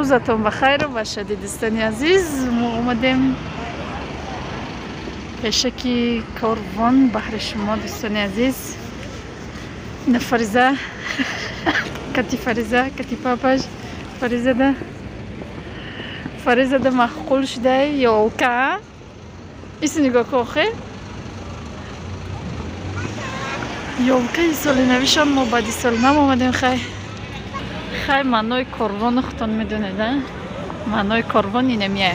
Рӯзатон ба хайру ба шадӣ, дӯстони азиз. Мо омадем пешаки корвон баҳри шумо, дӯстони азиз. Ина Фариза, кати Фариза, кати папаш. Фаризада, Фаризада маъқул шудай ёлка. Иси нигоҳ ку охе. Ёлкаи соли навишон мо баъди соли нав омадем. Хай хай, маънои корвону худтон медонед, а? Маънои корвон инамия.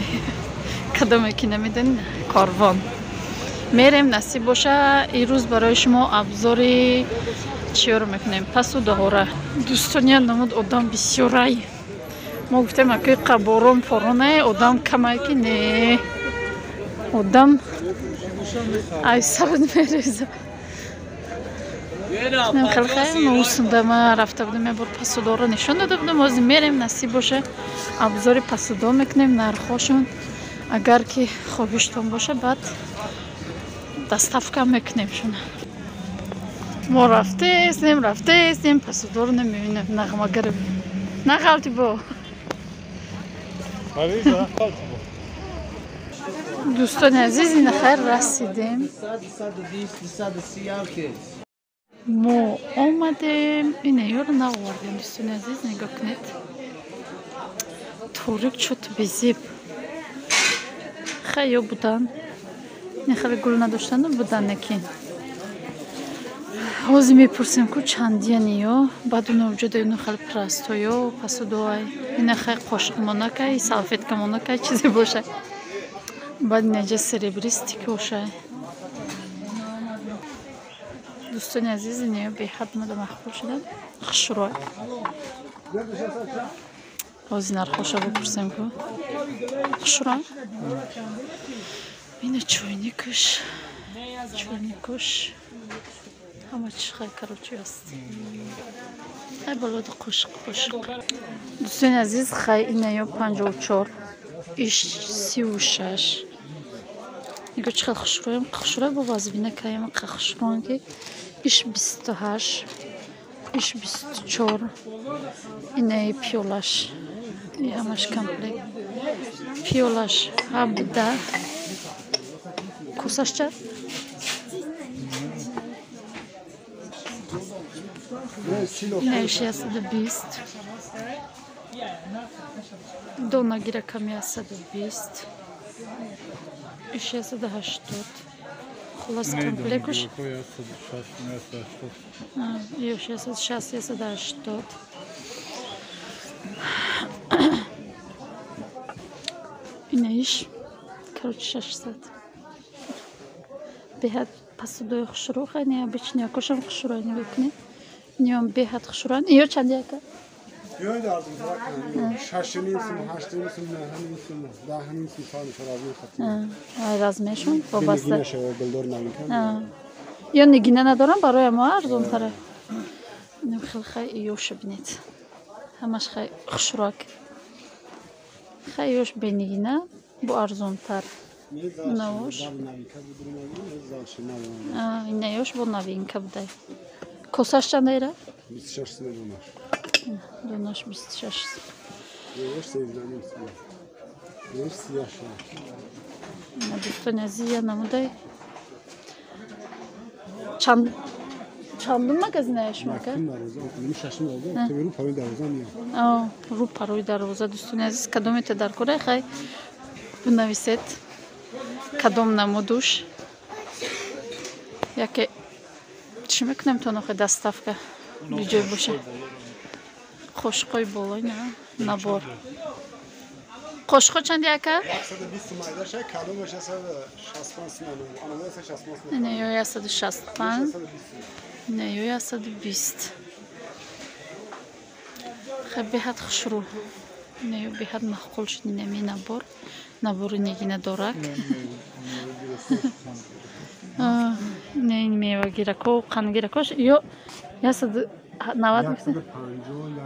Кадоме ки намедонед, корвон. Мерем, насиб боша, ирӯз барои шумо абзори чиёро мекунем, пасу доҳора. Дӯстони, я намуд одам бисёрай. Мо гуфтем, акои қаборон поронай, одам камай, ки не. Одам ай сарат мереза. Хелхай рафта будем, я бор пасудоро нишон дода будем. Ҳозир мерем, насиб боша, абзори пасудо мекунем, нархошон. Агар ки хоҳиштон боша, баъд доставка мекунем шуна. Мо рафтаестем, рафтаестем, пасудоро намебинем, нағмагаро. Нағалти бо. Дӯстони азиз, ина хайр расидем. Мо омадем, ина ёро наовардем, дӯстони азиз, нигоҳ кунед. Торик чут безеб. Хай ё будан. Не хеле гул надоштану будан неки. Ҳозир мепурсем ку чандияни ё, баъд уно вуҷуда ино хеле простойё, пасудоай. Ина хай қошиқмонакай, салфеткамонакай чизе бошад. Баъд инаҷа серебристик бошад. Дӯстони азиз, инаё беҳад мада маъқул шуда. Хушрӯй. Ҳозир нархоша бипурсем ку. Хушрӯй. Ина чойникаш, чойникаш. Ҳама чӣ хай, короче, аст. Хай болода қошиқ, қошиқ. Дӯстони азиз, хай инаё 54, иш 36. Нигоҳ чӣ хел хушрӯям, хушрӯй бо вазбина каям, хушрӯям ки иш 28, иш 24. Инаи пиёлаш. И ҳамаш комплект. Пиёлаш 17. Косаш ча? Инаи 620. Донагира ками 120. 680. Хулас комплектуш. Ё 660, 680. Инаиш, короче, 600. Беҳад пасудои хушрӯ, хай необычный, акошам хушрӯ нигоҳ кунед. Ниём беҳад хушрӯ. Ё чанд яка? Ёд арзон 6.5 сум, 8.5 сум, 9.5 сум, 10.5 сум сар мешавад размер хати. Размершон вобаста. Гулдор новинка. Ё нигина надорам, барои мо арзонтаре. Инам хел хай ёша бинед. Ҳамаш хай хушрӯак. Хай ёш бенигина бо арзонтар. Навош. Ина ёш бо новинка будай. Косаш чандайра? 26 сум донаш. Донаш 26. Ёш 13 сум. Ёш 36. Ина дӯстони азиз, я намудай. Чандум магазиная шумо ка? Рӯ парои дарвоза меям. Рӯ парои дарвоза, дӯстони азиз, кадомете дар кора хай бинависед. Кадом намудуш. Яке чӣ мекунем то нохи доставка биҷой боша. Қошиқои болои на набор. Қошиқо чанди ака? 120 сум айдаша, кадомаш 165 сум, ана 165 сум. Не, ё 165. Не, ё 120. Хай беҳад хушрӯ. Не, ё беҳад маъқул шуд инами набор. Набори нигина дорак. Не, ин мевагирако, қандгиракош ё 190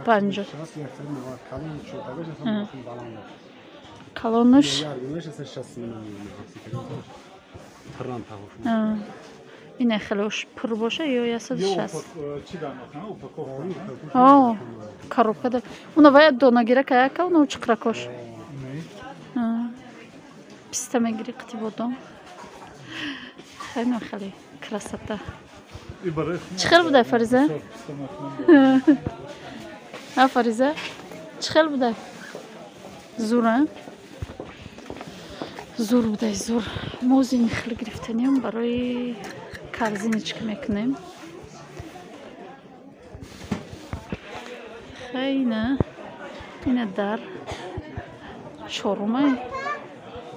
50. Калонуш. Ина хеле пур боша ё 160. О, коробка да. Уна вая донагира каяка, уна чиқракош. Писта мегири қити бодом. Хеле хеле красота. Чӣ хел будай, Фариза? А, Фариза? Чӣ хел будай? Зур, а? Зур будай, зур. Мо зини хел гирифтанем барои корзиночка мекунем. Хайна. Ина дар чорумай.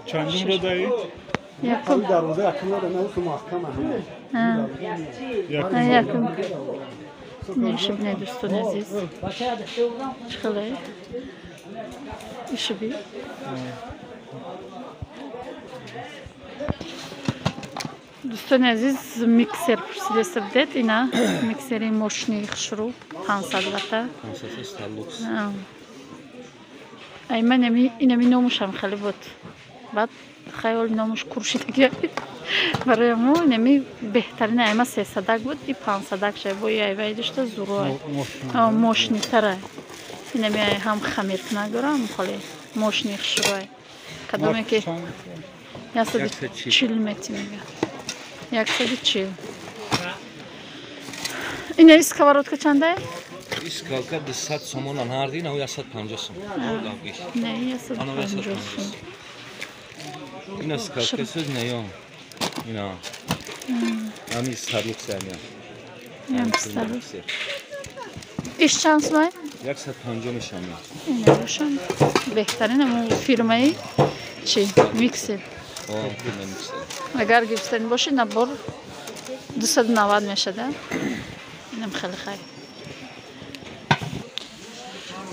Чандум ро даи? Якум. Дарвоза якум ро на усу маҳкам а. Якум. Нешибне, дӯстони азиз. Чӣ хеле? Ишиби. Дӯстони азиз, миксер пурсидеста будед. Ина миксери мошини хушрӯ 500 вата. Ай ман инами номушам хеле буд. Баъд хаёли номуш куршидаги барои мо инами беҳтарин айма 300 буд и 500 шай бо айвай дошта зуро мошинитара. Инами ҳам хамиркунак дора, ҳам хеле мошини хушрӯ. Кадоме ки 140 мети мега. 140. Ина сковородка чанда? Сковородка 200 сомон ҳарди, на 150 сом. Не, 150 сом. Ина сковородка сөз не ё. Ина. Ами Starlux ами. Ям Starlux. Иш чанд сомай? 150 мешам. Ина бошам. Беҳтарин ам фирмаи чи? Миксер. Агар гирифтани боши набор 290 мешада. Инам хеле хайр.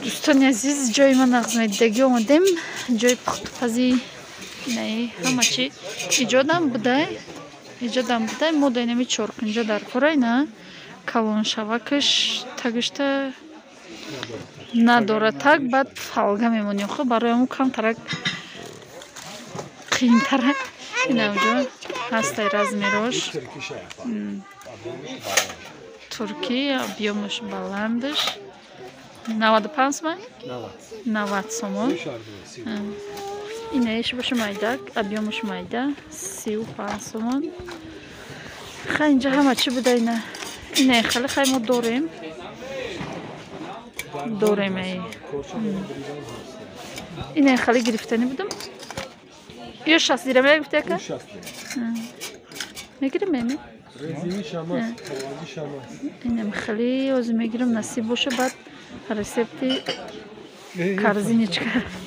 Дӯстони азиз, ҷои ма нағзмедидагӣ омадем, ҷои пухтупазӣ наи ҳама чи иҷодам будай, иҷодам будай. Мо дайнами чоркунҷа дар кора ина калоншавакаш тагишта надора таг, баъд фалга мемонем. Хоб барои ҳамун камтарак қиинтара. Инамҷо ҳастай размерош. Туркӣ, объёмаш баландаш. 95 сомон? 90 сомон. Инаиш боша майда, объёмаш майда, 35 сомон. Хай инҷа ҳама чӣ буда ина? Инаи хеле хай мо дорем. Дорем ай. Инаи хеле гирифтанӣ будам. Ё 60 дирам гуфта яка? Мегирем эми? Инам хеле ози мегирам, насиб боша, баъд рецепти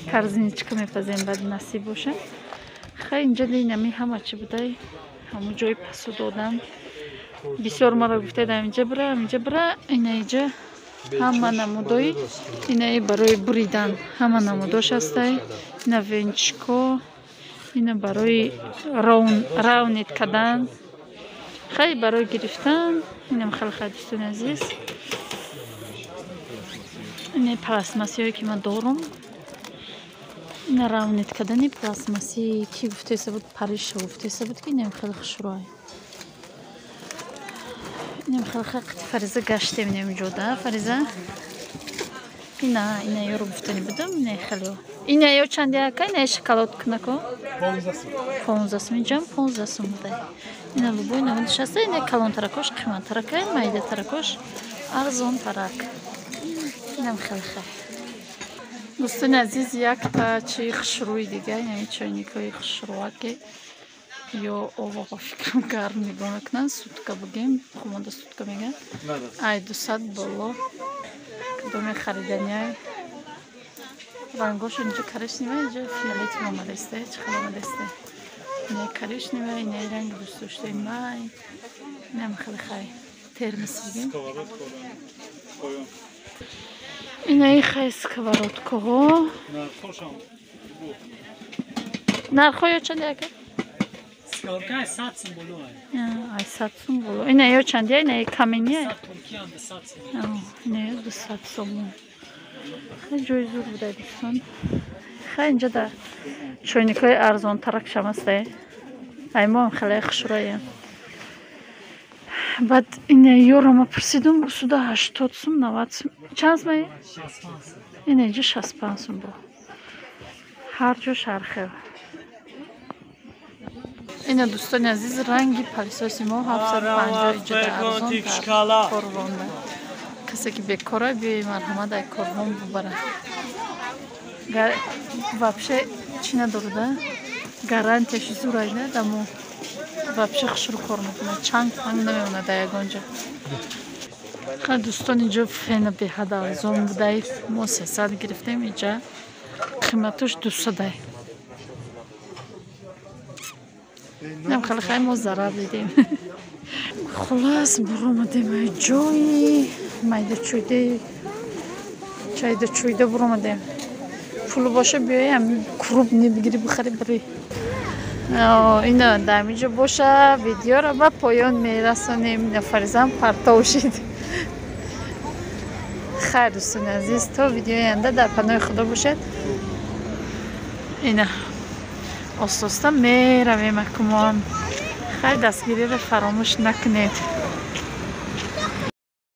корзиночка мепазем, баъд насиб боша. Хай инҷа инами ҳама чӣ будай, ҳамун ҷои пасу додам. Бисёр маро гуфтед ҳаминҷа бира, ҳаминҷа бира. Ина иҷа ҳама намудои инаи барои буридан ҳама намудош ҳастай. Ина венчико, ина барои раунит кардан, хай барои гирифтан. Инам хеле хай, дӯстони азиз. Ина пластмассиҳое ки ман дорум, ина раунит кардани пластмассии ки гуфтеса буд, Парижша гуфтеса буд, ки инам хеле хушрӯай. Инам хеле хай қити Фариза гаштем инам ҷода. Фариза ина ина ёро гуфтани будам, ина хеле. Ина ё чанд яка, ина шоколад кунако? 15 сом. Инҷам 15 сом будай. Ина любой намудиш ҳаста, ина калонтаракош қиматтаракай, майдатаракош арзонтарак. Инам хеле хай. Дӯстони азиз, якта чи хушрӯи дига, инами чойникҳои хушрӯаке ё ова фикрам гарм нигоҳ мекунанд, сутка бугем, хумонда сутка мегӯянд. Ай 200 боло кадоме хариданиай. Рангош инҷа коричневый, инҷа фиолетовый омадааст, чӣ хел омадааст. Ина коричневый, ина ранги дӯстдоштаи май. Инам хеле хай. Термос бугем. Инаи хай сковородкаҳо. Нархҳо ё чанд яка? Сковородка 100 сом боло. Ай 100 сом боло. Ина ё чанд я? Ина камения? Ина ё 200 сом. Хай ҷои зур будай, дӯстон. Хай инҷа да чойникҳои арзонтарак шам ҳастай. Ай мо ҳам хеле хушрӯем. Баъд ина ёро ма пурсидум, суда 80 сум, 90 сум. Чанд сум? Ина инҷа 65 сум бо. Ҳар ҷо шархел. Ина, дӯстони азиз, ранги пылесоси мо 750 иҷода арзон дар Корвонда. Касе ки бекора, биёи, марҳамат, ай Корвон бубара. Вообще чӣ надоруда? Гарантияш зурайда, дамо вообще хушрӯ кор мекунад, чанг панг намемонад дар ягон ҷо. Ха, дӯстон, инҷо фена беҳад арзон будай, мо 300 гирифтем, инҷа қиматаш 200-ай. Нам хеле хай мо зарар дидем. Хулас, буромадем ай ҷои майдачӯйдаи чайдачӯйда буромадем. Пулу боша, биёи ҳами крупный бигири, бихари, бари. Ина дар ҳаминҷо боша, видеоро ба поён мерасонем. Ина Фаризам партов шид. Хайр, дӯстони азиз, то видеои оянда дар паноҳи Худо бошед. Ина остоста меравем акумон. Хайр, дастгириро фаромӯш накунед.